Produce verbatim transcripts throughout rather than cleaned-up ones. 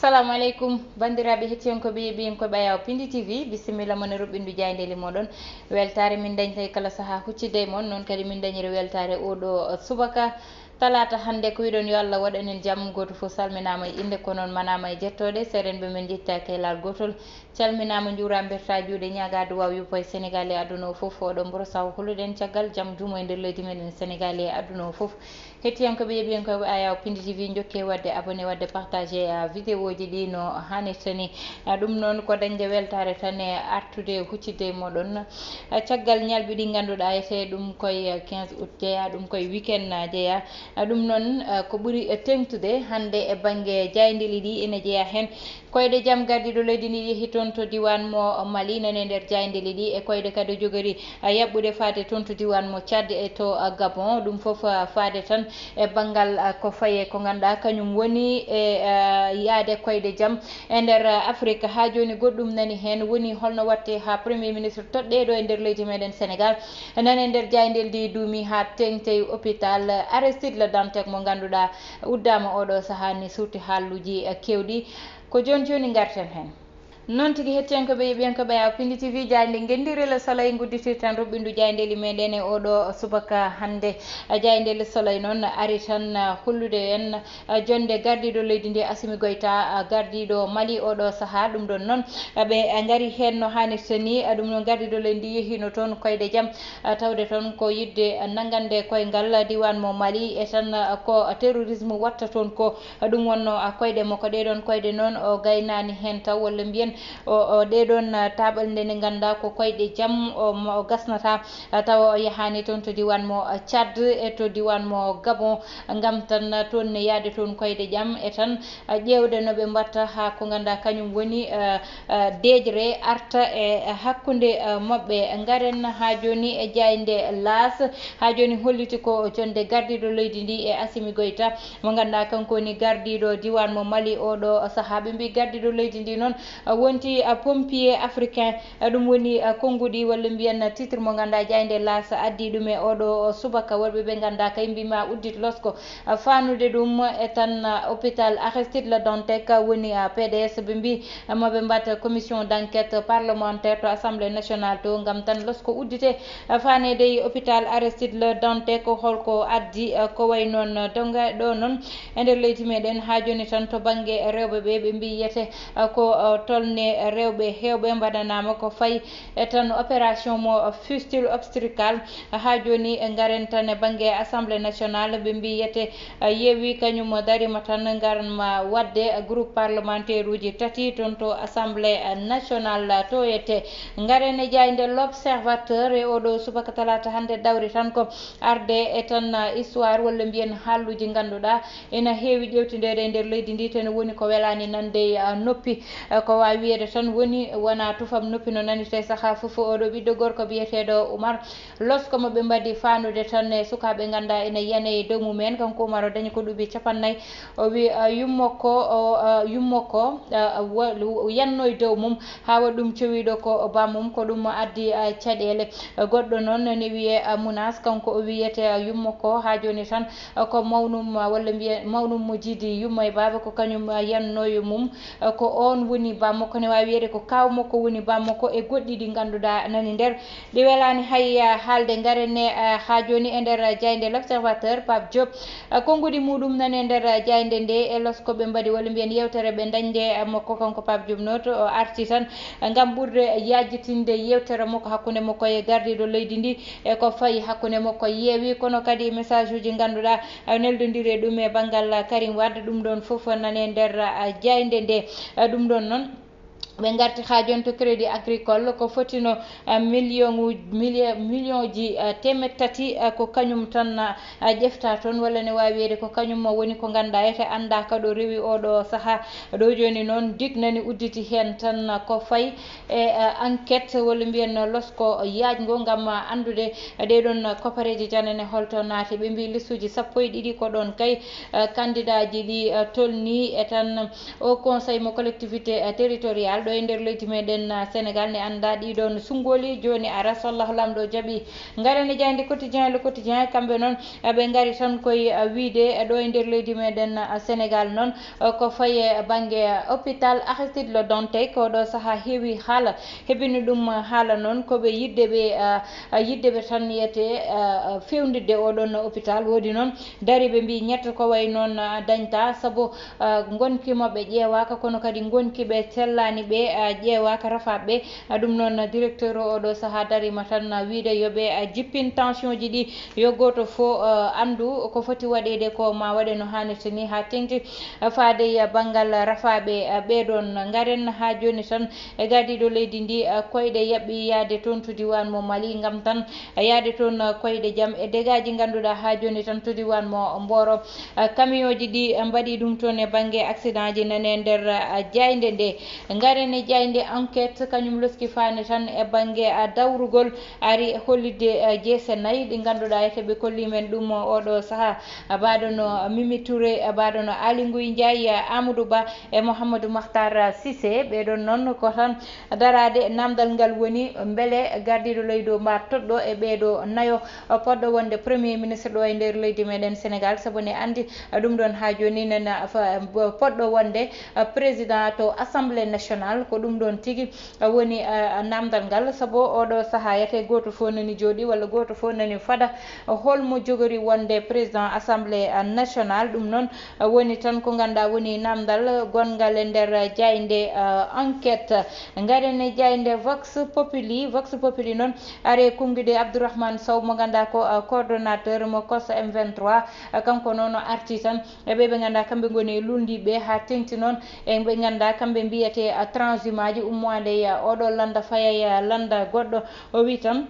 Salamu aleykum, banndiraaɓe hettiyankooɓe yeeɓiyankooɓe Ayaw Pindi T V, bisimilla mon e ruɓɓindu jaayndeeli mooɗon. Weltaare min dañtay kala sahaa huccidde e mon, noon kadi min dañiri weltaare oo ɗoo subaka talaata hannde. Ko wiɗon yo Allah waɗan en jam, gooto fof salminaama e innde, ko noon manaama e jettooɗe. Seerenɓe men njettaaki e laal gootol, calminaama, njuuraama, mbertaa juuɗe, ñaagaa duwaaw yuppo e Senegaal e aduna o fof. Oɗo mboro sawo holuɗen caggal jam juumo e nder leydi meɗen Senegaal e aduna o fof. Hettiyankooɓe yeeɓiyankooɓe Ayaw Pindi T V, njokke waɗde abonné, waɗde partagé, ah, vidéoji ɗi no hannirta ni. Ah, ɗum noon ko dañde weltaare tan e artude huccidde e moɗon. Ah, caggal ñalɓi ɗi ngannduɗaa etee ɗum koye, ah, quinze août jeyaa, ɗum koye weekend, ah, jeyaa. Ah, ɗum noon, ah, ko ɓuri, eh, teeŋtude hannde e bannge jaayndeeli ɗi ene jeyaa heen. Koyɗe jam gardiiɗo leydi ndi yehi toon to diiwaan mo Mali, nani e nder jaayndeeli ɗi, e koyɗe kadi o jogori, a, yaɓɓude faade toon to diiwaan mo Tchad e to, a, Gabon. Ɗum fof, a, faade tan e banngal, a, ko faye ko ngannduɗaa kañum woni e, a, yaade koyɗe jam e nder, a, Afrik. Haa jooni goɗɗum nani heen, woni holno waɗte haa Premier Ministre toɗɗeeɗo e nder leydi meɗen Senegaal nani e nder jaayndeeli ndi duumi haa teeŋti hôpital Aristide Le Dantec mo ngannduɗaa uddaama oɗo sahaa ni suuti haaluuji, a, keewɗi. Ko jooni jooni ngarten heen. Noon tigi hettiyankooɓe yeeɓiyankooɓe Ayaw Pindi T V, jaaynde ngenndire Le Soleil ngudditirten ruɓɓindu jaayndeeli meɗen e oɗo subaka hannde. Jaaynde Le Soleil noon ari tan hollude en jonde gardiiɗo leydi ndi Assimi Goïta, gardiiɗo Mali oɗo sahaa. Ɗum ɗoon noon ɓe ngari heen no haanirta ni. Ɗum noon gardiiɗo leydi ndi yehiino toon koyɗe jam, tawde toon ko yiɗde nanngande koyngal diiwaan mo Mali e tan ko terrorisme waɗta toon ko. Ɗum wonnoo, a, koyɗe makko. Ɗee ɗoon koyɗe noon, o gaynaani heen taw, walla mbiyen o, o, ɗee ɗoon, a, taaɓalde nde ngannduɗaa ko koyɗe jam, o, mo, o gasnata, a, tawa o yahaani toon to diiwaan mo, a, Tchad e to diiwaan mo Gabon, ngam tan, a, toon ne yahde toon koyɗe jam e tan, a, ƴeewde no ɓe mbaɗta haa ko ngannduɗaa kañum woni, a, a, deeƴre arta e, e hakkunde, a, maɓɓe. Ngaren haa jooni e jaaynde L'As, haa jooni holliti ko jonde gardiiɗo leydi ndi e Assimi Goïta. Mo ngannduɗaa kanko woni gardiiɗo diiwaan mo Mali oɗo sahaa. Ɓe mbii gardiiɗo leydi ndi noon, a, wonti, a, pompier africain, a, ɗum woni, a, konnguɗi walla mbiyen titre mo ngannduɗaa jaaynde L'As addi ɗum e oɗo subaka. Worɓe ɓe ngannduɗaa kay mbii ma uddit losko, a, faanude ɗum e tan, a, hôpital Aristide Le Dantec woni, a, P D S. Ɓe mbii, a, maɓe mbaɗ commission d'enquête parlementaire to Assemblée nationale to ngam tan losko uddite. Faaneede e hôpital Aristide Le Dantec, ko holko addi, eh, ko wayi noon, eh, donga ɗo noon e nder leydi meɗen haa jooni tan to bannge rewɓe ɓe, ɓe mbii yete, eh, ko, eh, tolne rewɓe heewɓe mbaɗanaama ko fayi e tan opération mo, eh, fistule obstétricale. Haa jooni, eh, ngaren tan e bannge Assemblée nationale, ɓe mbii yete, eh, yeewi kañum darima tan ngaran ma waɗde, eh, groupe parlementaire uji tati toon to Assemblée, eh, nationale to yete. Ngaren e jaaynde L'Observateur e oɗo subaka talaata hannde dawri tan ko arde e tan, uh, histoire walla mbiyen haalluuji ngannduɗaa ena heewi ƴeewtindeede e nder leydi ndi, te no woni ko welaani nande, uh, noppi. Uh, ko waawi wiyeede tan woni wona tufam noppi no nanirta e sahaa fof. Oɗo ɓiɗɗo gorko biyeteeɗo Oumar, losko mo ɓe mbaɗi faanude tan e sukaaɓe ngannduɗaa ena yiyane e dow mum en. Kanko Oumar o dañi ko duuɓi capannay. O wi, uh, yummo ko, o, uh, yummo ko, uh, wa-, yanno e dow mum haa waɗi ɗum cowiiɗo ko bammum, ko ɗum addi, ah, caɗeele. Goɗɗo noon ne wiyee, ah, Munas, kanko o wiyetee, ah, yummo ko haa jooni tan, ah, ko mawnum, ah, walla mbiye mawnum mo jiidi yumma e baaba, ko kañum, ah, yannooyo mum, ah, ko oon woni bammo, ko ne waawi wiyeede ko kaaw makko woni bammo ko e goɗɗi ɗi ngannduɗaa nani nder ɗi welaani hay, ah, haalde. Ngaren ne, ah, haa jooni e nder, ah, jaaynde L'Observateur, Pape Diop, ah, konnguɗi muɗum nani e nder, ah, jaaynde nde e losko ɓe mbaɗi walla mbiyen yewtere ɓe dañde, ah, makko kanko Pape Diop Noto o arti tan, ah, ngam ɓurde yaajitinde yewtere makko hakkunde makko e gardiiɗo leydi ndi e ko fayi hakkunde makko yeewi, kono kadi message uji ngannduɗaa, ah, neldondiri e ɗum e banngal, ah, Karim Wade, ɗum ɗoon fof nani e nder, ah, jaaynde nde, ah, ɗum ɗoon noon. Ɓe ngarti haa jooni to Crédit Agricole ko fotino, ah, million uji, milli-, million ji, ah, teemeɗɗe tati, ah, ko kañum tan, ah, ƴefta toon, walla ne waawi wiyeede ko kañum woni ko ngannduɗaa ete anndaa ka ɗo rewi oɗo sahaa. Ɗo jooni noon dig nani udditi heen tan, ah, ko fayi e, ah, enquête walla mbiyen losko yaajngo ngam, ah, anndude ɗee ɗoon kopareeje janane holto naati. Ɓe mbii listuuji sappo e ɗiɗi ko ɗoon kay, ah, kandidaaji ɗi, ah, tolnii e tan Au Conseil mo collectivité, eh, territorial, E nder leydi meɗen, ah, Sénégal, ne annda ɗiɗon sunngoli. Jooni ara, so Allahu Laamɗo jaɓi, ngaren e jaaynde Quotidien, Le Quotidien, kamɓe noon, ah, ɓe ngari tan koye, ah, wiide, ah, ɗo e nder leydi meɗen, ah, Sénégal noon, ah, ko faye bannge, ah, hôpital Aristide Le Dantec, ko ɗo sahaa heewi haala, heɓini ɗum, ah, haala noon ko ɓe yiɗde ɓe, ah, ah, yiɗde ɓe tan yiyete, ah, ah, fewndirde oɗon hôpital. Woodi noon dariiɓe mbi ñetta ko way noon, ah, dañta, sabu ah, ngonki maɓɓe ƴeewaaka, kono kadi ngonki ɓe sellaani ɓe, ah, ƴeewaaka, rafaaɓe ɓe. Ah, ɗum noon, directeur o oɗo sahaa dariima tan, ah, wiide yo ɓe, ah, jippin tension ji ɗi, yo gooto fof, ah, anndu ko foti waɗeede ko ma waɗe no haanirta ni haa teŋti, ah, faade e banngal rafaaɓe, ah, ɓeeɗoon. Ngaren haa jooni tan e gardiiɗo leydi ndi, ah, koyɗe yaɓɓi yahde toon to diiwaan mo Mali ngam tan, ah, yahde toon, ah, koyɗe jam e dégâts ji ngannduɗaa haa jooni tan to diiwaan mo Mboro. Ah, camion ji ɗi, ah, mbaɗi ɗum toon e bannge accident ji nane e nder, ah, jaaynde nde. Ngaren e jaaynde Enquête, kañum loski faani tan e bannge, ah, dawrugol, ari e hollitde, ah, jeese nayi ɗi ngannduɗaa ete ɓe kolli men ɗum oɗo sahaa. Ah, mbaɗo no Mimi Touré, ah, mbaɗo no Aly Ngouille Ndiaye, ah, Amadou Ba e Mouhamadou Makhtar, ah, Cissé. Ɓeɗon noon ko tan daraade e namdal ngal woni mbele gardiiɗo leydi o mba toɗɗo e ɓeeɗo nayo, ah, poɗɗo wonde premier ministre ɗo e nder leydi meɗen Sénégal, sabu ne anndi, ah, ɗum ɗon haa jooni nana fa-, bo-, poɗɗo wonde, ah, président to Assemblée nationale. Ko ɗum ɗon tigi, ah, woni, ah, namdal ngal, sabu oɗo sahaa yete gooto fof nani jooɗi walla gooto fof nani fada, ah, holmo jogori wonde président Assemblée, ah, nationale. Ɗum noon, ah, woni tan ko ngannduɗaa woni namdal gonngal e nder, ah, jaaynde, ah, Enquête. Ngaren e jaaynde Vox Populi. Vox Populi noon, are konnguɗi Abdourahmane Sow mo ngannduɗaa ko, ah, coordonnateur mo COS M vingt-trois. Ah, kanko noon o arti tan e ɓe ɓe ngannduɗaa kamɓe ngoni e luulndiiɓe haa teŋti noon e ɓe ngannduɗaa kamɓe mbiyete, ah, transhumant ji, ummoode e, ah, oɗo lannda faya e, ah, lannda goɗɗo. O wi tan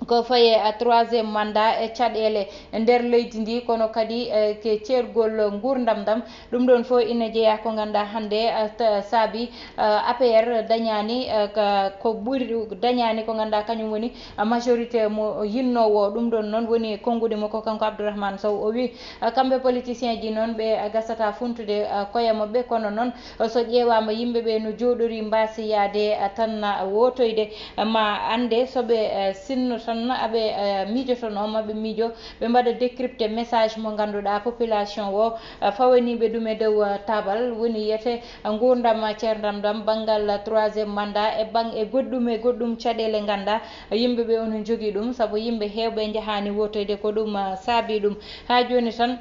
ko faye, ah, troisième mandat e caɗeele nder leydi ndi, kono kadi, eh, ke ceergol nguurndam ndam. Ɗum ɗon fof ina jeyaa ko ngannduɗaa hannde, ah, ta-, saabi, ah, A P R dañaani, ah, ka, ko ɓuri dañaani ko ngannduɗaa kañum woni, ah, majorité mo yinnoowo. Ɗum ɗon noon woni konnguɗi mo ko kanko Abdourahmane Sow. O wi, ah, kamɓe politicien ji noon ɓe, ah, gasata funtude, ah, koye maɓɓe, kono noon, ah, so ƴeewaama yimɓe ɓe no jooɗori mbaasi yaade, ah, tan, ah, wootoyde, ah, ma annde so ɓe, ah, sinno tan aɓe, ah, miijotonoo ma ɓe miijo, ɓe mbaɗa décrypté message mo ngannduɗaa population o, ah, fawaniiɓe ɗum e dow, ah, taabal, woni yiyete, ah, nguurndam, ah, ceerndam ɗam, banngal, ah, troisième mandat e bang-, e goɗɗum e goɗɗum caɗeele ngannduɗaa, ah, yimɓe ɓe ono njogii ɗum, sabu yimɓe heewɓe njahaani wootoyde, ko ɗum, ah, saabii ɗum. Haa jooni tan,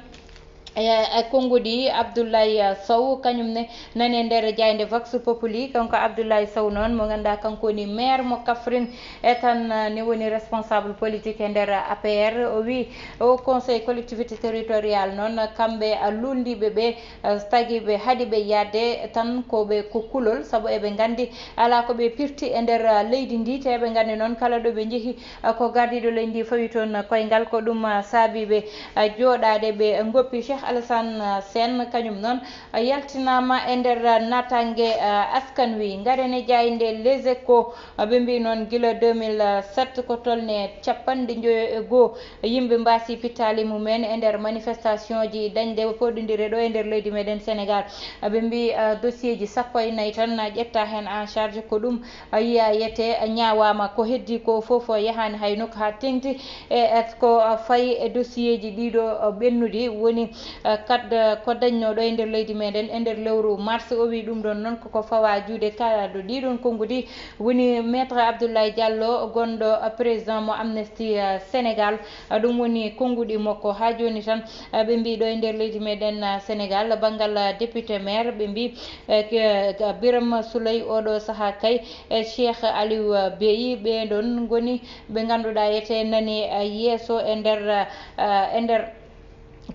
e, e konnguɗi Abdoulaye Sow, kañum ne nani e nder jaaynde Vox Populi. Kanko Abdoulaye Sow noon, mo ngannduɗaa kanko woni maire mo Kaffrine, e tan, eh, ne woni responsable politique e nder A P R. O wi o Conseil Collectivité Territoriale noon, kamɓe, eh, luulndiiɓe ɓe, eh, tagi ɓe, haɗi ɓe yaade tan ko ɓe ko kulol, sabu eɓe nganndi alaa ko ɓe pirti e nder, eh, leydi ndi, te eɓe nganndi noon kala ɗo ɓe njehi, eh, ko gardiiɗo leydi ndi fawi toon koyngal. Ko ɗum, eh, saabi ɓe, eh, jooɗaade ɓe ngoppi. Cheikh Alassane, eh, Sène kañum noon, eh, yaltinaama e nder, eh, naataange, eh, askan wi. Ngaren e jaaynde Les Échos, eh, ɓe mbii noon gila deux mille sept ko tolne capanɗe njoyo e goo yimɓe mbaasi pittaali mumen e nder manifestation ji dañde poɗɗindire ɗo e nder leydi meɗen Sénégal. Ɓe mbii, ah, dossier ji sappo e nayi tan na ƴetta heen en charge, ko ɗum, ah, yiya yete, ah, ñaawaama. Ko heddi ko fof yahaani hay nokku haa teŋti. E, e ko, ah, fayi e dossier ji ɗiɗo, ah, ɓennuɗi woni, ah, kad, ah, ko dañnoo ɗo e nder leydi meɗen e nder lewru mars. O wi ɗum ɗon noon koko fawa juuɗe kala ɗo ɗiɗon konnguɗi. Woni Maître Abdoulaye Diallo, gonɗo, ah, président mo Amnesty, ah, Sénégal. Ah, ɗum woni konnguɗi makko. Haa jooni tan, ah, ɓe mbii ɗo e nder leydi meɗen, ah, Sénégal, banngal, ah, député maire, ɓe mbii, eh, ke, ah, Birame Souleye, oɗo sahaa kay, e Cheikh Aliou, ah, Bey, ɓee ɗon ngoni ɓe ngannduɗaa yete nani, ah, yeeso e nder, ah, e nder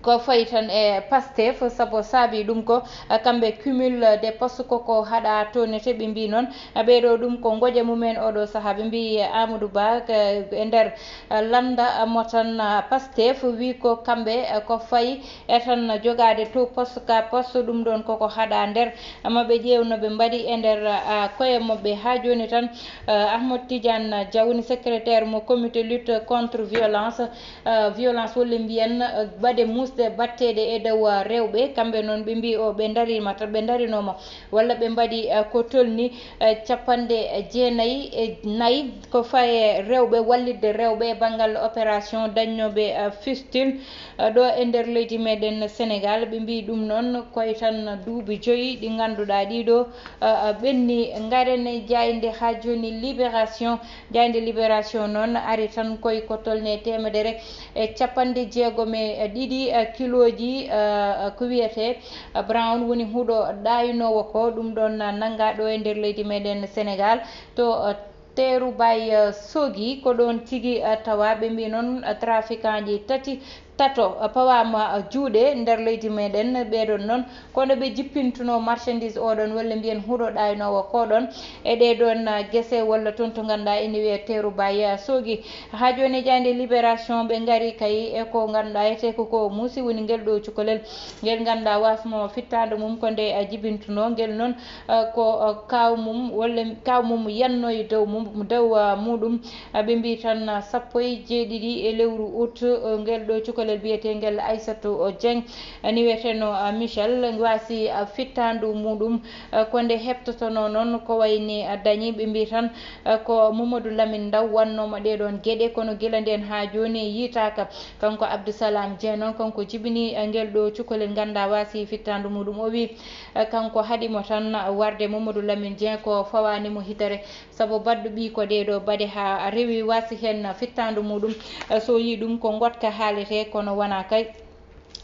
ko fayi tan e Pastef, sabu saabi ɗum ko, ah, kamɓe cumul des postes koko haɗa toon ete. Ɓe mbii noon, ah, ɓee ɗo ɗum ko ngoƴa mumen oɗo sahaa. Ɓe mbii Amadou Ba, eh, e nder, ah, lannda, ah, mo tan, ah, Pastef wi ko kamɓe, ah, ko fayi e tan jogaade to poste ka poste, ɗum ɗon koko haɗa nder, ah, ma ɓe ƴeew no ɓe mbaɗi e nder, ah, koye maɓɓe. Haa jooni tan, ah, Ahmed Tidiane Dia woni secrétaire mo comité lutte contre violence, ah, violence wolle mbiyen, ah, baɗe mum musde batteɗe e dow, uh, rewɓe. Kamɓe noon ɓe mbi o ɓe darima tan, ɓe darinooma walla ɓe mbaɗi, uh, ko tolni, uh, capanɗe jeenayi e nayi ko faye rewɓe, wallitde rewɓe e banngal opération dañnooɓe, uh, fistule, uh, ɗo e nder leydi meɗen Sénégal. Ɓe mbi ɗum noon koye tan duuɓi joyi ɗi ngannduɗaa ɗiɗo, uh, uh, ɓenni. Ngaren e jaaynde haa jooni Libération. Jaaynde Libération noon ari tan koye ko tolne teemedere e capanɗe jeegom e ɗiɗi, eh, kilooji, eh, ko wiyetee, eh, brown woni huɗo ɗaynoowo ko. Ɗum ɗoon, eh, nanngaa ɗo e nder leydi meɗen Sénégal to, eh, teeru Baye, eh, Sogui. Ko ɗoon tigi, eh, tawa ɓe mbi noon, eh, trafiquant ji tati, tato, eh, pawaama, eh, juuɗe nder leydi meɗen. Ɓeɗon noon kono ɓe jippintuno marchandise oɗon walla mbiyen huɗo ɗaynoowo koɗon e ɗe ɗon, ah, gese walla toon to ngannduɗaa ene wiyee teeru Baye, ah, Sogui. Haa jooni e jaaynde Libération ɓe ngari kay e ko ngannduɗaa etee ko ko muusi woni ngel ɗo cukalel ngel ngannduɗaa wasmo fittaandu mum ko nde, ah, jibintuno ngel noon, ah, ko, ah, kaaw mum walla kaaw mum yanno e dow mum, dow, ah, muɗum. Ah, ɓe mbi tan, ah, sappo e jeeɗiɗi e lewru août, ah, ngel ɗo cukalel biyetee ngel Aissatou, ah, Dieng, ah, ni wiyeteno, ah, Michel, waasi, ah, fittaandu muɗum, ah, ko nde heɓtotono noon ko wayni, ah, dañi. Ɓe mbi tan, ah, ko Mamadou Lamine Ndaw wannooma ɗee ɗoon geɗe, kono gila ndeen haa jooni yiitaaka. Kanko Abdou Salam Dieng noon, kanko jibini, ah, ngel ɗo cukalel ngannduɗaa waasi fittaandu muɗum. O wi, ah, kanko haɗi mo tan warde Mamadou Lamine Dieng ko fawaani mo hitere. Sabu baɗɗo ɓiy ko ɗee ɗo baɗe haa rewi waasi heen fittaandu muɗum. So yii ɗum ko ngoɗka haaletee, kono wonaa kay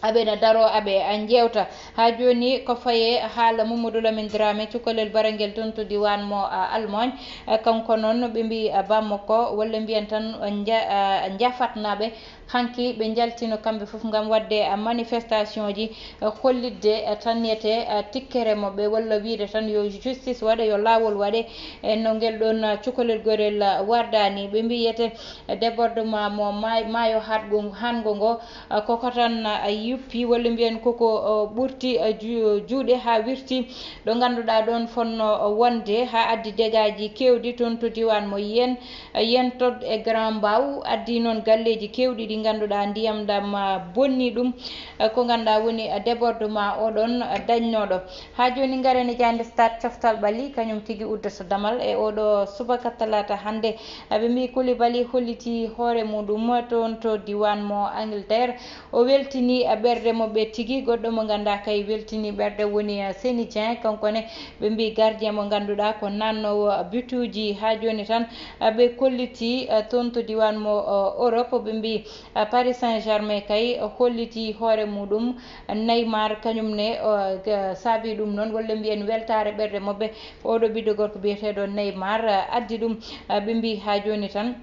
aɓe na daroo aɓe njeewta. Haa jooni ko faye haala Mamadou Lamine Dramé, cukalel barangel toon to diiwaan mo, a, Almaañ. A, kanko noon ɓe mbii, a, bammakko walla mbiyen tan, a, nja-, a, njafatnaaɓe hanki ɓe njaltino kamɓe fof ngam waɗde, a, manifestation ji, a, hollitde, a, tan niyete, a, tikkere maɓɓe walla wiyde tan yo justice waɗe, yo laawol waɗe, e no ngel ɗoon, a, cukalel gorel, a, wardaani. Ɓe mbii yete débordement mo maay-, maayo haɗgo-, hango ngo, a, koko tan, a, yuppi walla mbiyen koko, o, ɓurti, a, ju-, juuɗe haa wirti ɗo ngannduɗaa ɗoon fonno, o, wonde haa addi dégâts ji keewɗi toon to diiwaan mo Yen, Yentod e Grand Mbao. Addi noon galleeji keewɗi ɗi ngannduɗaa ndiyam ɗam, a, bonni ɗum, a, ko ngannduɗaa woni, a, débordement oɗon, a, dañnooɗo. Haa jooni ngaren e jaaynde Stade Coftal Ɓalli, kañum tigi uddata damal e oɗo subaka talaata hannde. A, ɓe mbii Koulibaly hollitii hoore muɗum toon to diiwaan mo Angleterre. O weltinii, a, ɓerɗe maɓɓe tigi. Goɗɗo mo ngannduɗaa kay weltinii ɓerɗe woni, a, Seny Dieng. Kanko ne ɓe mbii gardien mo ngannduɗaa ko naatnoowo, a, bituuji. Haa jooni tan, a, ɓe kollitii, a, toon to diiwaan mo, a, Europe. Ɓe mbii, a, Paris Saint-Germain kay hollitii hoore muɗum. Neymar kañum ne, o, ga-, saabii ɗum noon, walla mbiyen weltaare ɓerɗe maɓɓe. Oɗo ɓiɗɗo gorko biyeteeɗo Neymar, a, addi ɗum, a, ɓe mbii haa jooni tan.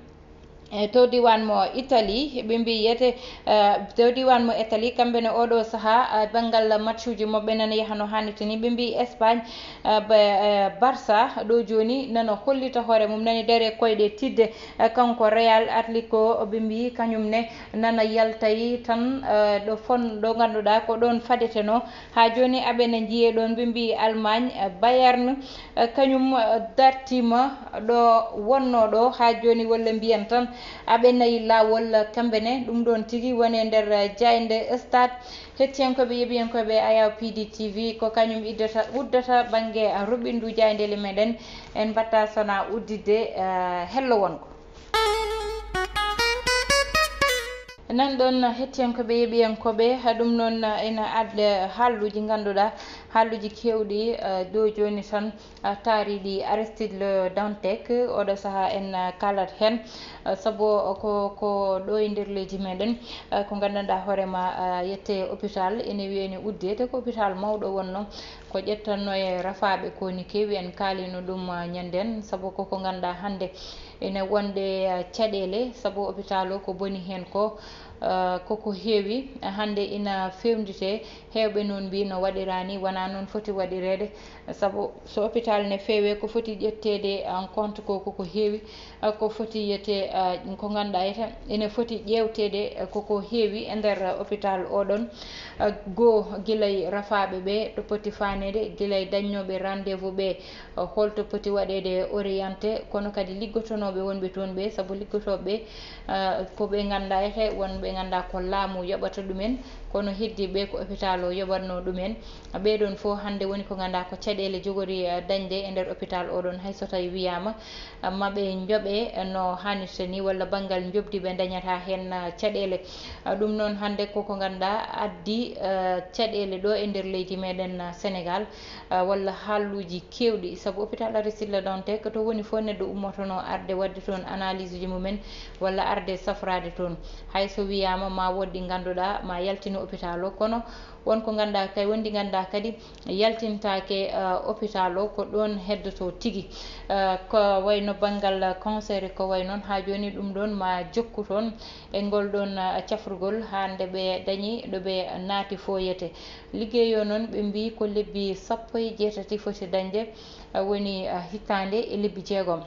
E to diiwaan mo Italie, ɓe mbii yete, a, to diiwaan mo Italie, kamɓe ne oɗo sahaa, a, banngal matchuji maɓɓe nana yaha no haanirta ni. Ɓe mbii Espagne, a, ba-, a, Barça ɗo jooni nana hollita hoore mum, nani dare koyɗe tidde, a, kanko Real Atletico, ɓe mbii kañum ne nana yaltay tan, a, ɗo fon-, ɗo ngannduɗaa ko ɗoon fadeteno. Haa jooni aɓe na njiyee ɗoon, ɓe mbii Allemagne, a, Bayern, a, kañum, a, dartiima ɗo wonnoo ɗo haa jooni, walla mbiyen tan aɓe nayi laawol, a, kamɓe ne. Ɗum ɗoon tigi woni e nder, a, jaaynde Stade. Hettiyankooɓe, yeɓiyankooɓe Ayaw P D T V, ko kañum iddata, uddata bannge, a, ruɓɓindu jaayndeele meɗen. En mbaɗta sona udditde, a, hello wonko. Nan ɗon hettiyankooɓe, yeɓiyankooɓe, ha ɗum noon ina adda haalluuji ngannduɗaa, haalluuji keewɗi, eh, ɗo jooni tan, eh, taariiɗi Aristide Le Dantec. Oɗo sahaa en, eh, kaalat heen, eh, sabu ko, ko ɗo e nder leydi meɗen, eh, ko nganndanɗaa hoore ma, eh, yette hôpital ene wiye ene uddee, te ko hôpital mawɗo wonno, ko ƴettanno e rafaaɓe ko ni keewi, en kaalino ɗum, eh, ñannden, sabu koko ngannduɗaa hannde ene wonde, eh, caɗeele, sabu hôpital o ko boni heen ko, eh, koko heewi. Hannde ina feewnditee, heewɓe noon mbii no waɗiraa ni, wonaa noon foti waɗireede, sabu so hôpital ne feewee ko foti ƴetteede en compte ko koko heewi, eh, ko foti yiyetee, eh, ko ngannduɗaa ete ene foti ƴeewteede, eh, koko heewi e nder hôpital oɗon. Eh, goo gila e rafaaɓe ɓe to poti faaneede, gila e dañnooɓe rendez-vous ɓe, eh, holto poti waɗeede orienté, kono kadi liggotonooɓe wonɓe toon ɓe, sabu liggotooɓe ɓe, eh, ko ɓe ngannduɗaa ete wonɓe ngannduɗaa ko laamu yoɓata ɗumen, kono heddi ɓe ko hôpital o yoɓatno ɗumen. Ɓee ɗoon fof hannde woni ko ngannduɗaa ko caɗeele jogori, eh, dañde e nder hôpital o ɗoon, hay so tawi wiyaama, eh, ma ɓe njoɓe no haanirta ni, walla banngal njoɓdi ɓe ndañata heen, eh, caɗeele. Eh, ɗum noon hannde koko ngannduɗaa addi, eh, caɗeele ɗo e nder leydi meɗen, eh, Sénégal, eh, walla haalluuji keewɗi, sabu hôpital Aristide Le Dantec to woni fof neɗɗo ummotono arde waɗde toon analyse uji mumen, walla arde safraade toon. Hay so wiyaama ma woɗɗi ngannduɗaa ma yaltini hôpital o, kono won ko ngannduɗaa kay, wondi ngannduɗaa kadi yaltintaake, eh, hôpital o, ko ɗoon heddoto tigi. Eh, ko wayno banngal cancer, ko way noon haa jooni ɗum ɗoon ma jokku toon e ngol ɗoon, eh, cafrugol haa nde ɓe dañi ɗo ɓe naati fooyete. Liggey o noon ɓe mbii ko lebbi sappo e jeetati foti dañde, eh, woni, eh, hitaande e lebbi jeegom.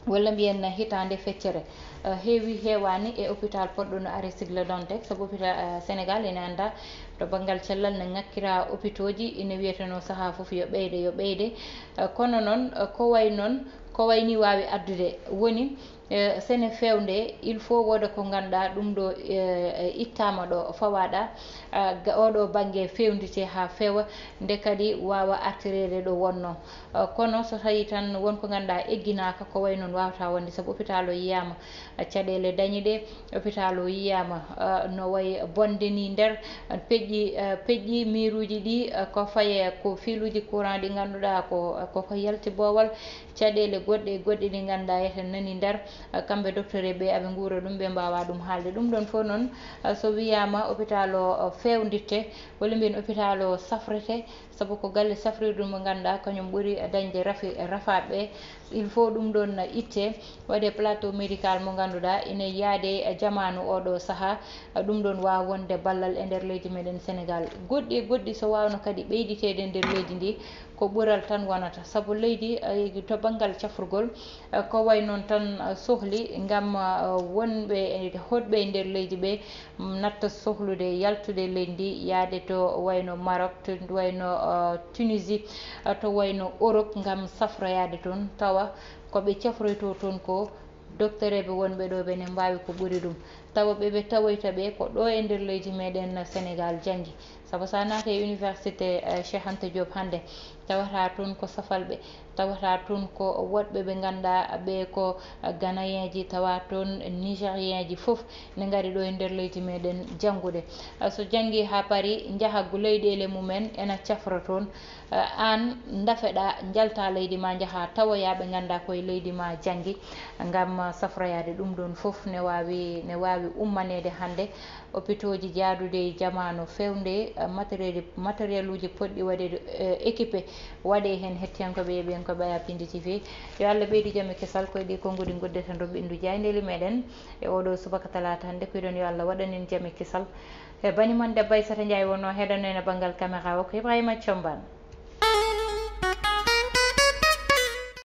Walla mbiyen hitaande feccere, eh, heewi heewaani e hôpital poɗɗo no Aristide Le Dantec, sabu hôpital, eh, Sénégal ene anndaa to banngal cellal ne ŋakkira hôpitaux ji, ene wiyeteno sahaa fof yo ɓeyde, yo ɓeyde. Eh, kono noon, eh, ko way noon, ko wayni waawi addude woni, eh, sene feewnde, il faut wooda ko ngannduɗaa ɗum ɗo, eh, ittaama ɗo fawaaɗa, eh, ga-, oɗo bannge fewndite haa feewa, nde kadi waawa artireede ɗo wonno. Eh, kono so tawi tan won ko ngannduɗaa egginaaka, ko way noon waawata wonde, sabu hôpital o yiyaama, eh, caɗeele dañi ɗe, hôpital o yiyaama, eh, no way bonde ni nder, eh, peƴƴi, eh, peƴƴi miiruuji ɗi, eh, ko faye ko fiiluuji courant ɗi ngannduɗaa ko, ko, ko yalti boowal, caɗeele goɗɗe e goɗɗe ɗi ngannduɗaa eten nani nder, eh, kamɓe docteur e ɓe aɓe nguura ɗum, ɓe mbaawa ɗum haalde. Ɗum ɗoon fof noon, eh, so wiyaama hôpital o, o fewnditte, walla mbiyen hôpital o safrete, sabu ko galle safrirɗum mo ngannduɗaa kañum ɓuri dañde rafi-, rafaaɓe. Il faut ɗum ɗoon itte, waɗe plateau médical mo ngannduɗaa ine yaade e jamaanu oɗo sahaa, ɗum ɗoon waawa wonde ballal e nder leydi meɗen Sénégal. Goɗɗi e goɗɗi so waawno kadi ɓeyditeede e nder leydi ndi, ko ɓural tan wonata, sabu leydi, eh, to banngal cafrugol, eh, ko way noon tan, eh, sohli ngam, eh, wonɓe e hoɗɓe e nder leydi ɓe, natta sohlude yaltude leydi ndi, yaade to wayno Maroc, to wayno, eh, Tunisie, eh, to wayno Europe ngam safroyaade toon, tawa ko ɓe cafroytoo toon ko docteur eɓe wonɓe ɗo ɓe ne mbaawi ko ɓuri ɗum. Tawa ɓe ɓe tawoyta ɓe ko ɗo e nder leydi meɗen Sénégal janngi. Sabu so a naati e université, eh, Cheikh Anta Diop hannde, tawata toon ko safalɓe, tawata toon ko woɗɓe ɓe ngannduɗaa ɓe ko Ghanéenji, tawa toon Nigérienji fof ne ngari ɗo e nder leydi meɗen janngude. Eh, so janngi haa paari, njaha go leyɗeele mumen ena cafra toon. Eh, aan ndafeɗaa, njalta leydi ma, njaha tawoya ɓe ngannduɗaa koye leydi ma janngi, ngam safroyaade ɗum ɗoon fof ne waawi, ne waawi ummaneede hannde. Hôpitaux ji jaadude e jamaanu feewnde, eh, matériel, matériel uji potɗi waɗeede, eh, équipé, waɗe heen hettiyankooɓe e ɓeen ko ɓaya Pindi T V. Yo Allah ɓeydu jam e kisal koye ɗi konnguɗi nguddeten ɗo ɓinndu jaayndeeli meɗen e oɗo subaka talaata hannde. Kuyɗon yo Allah waɗan en jam e kisal. E bani mon debbo Aissata Ndiaye wonno heɗano en e banngal caméra o ko Ibrahima Thiombane.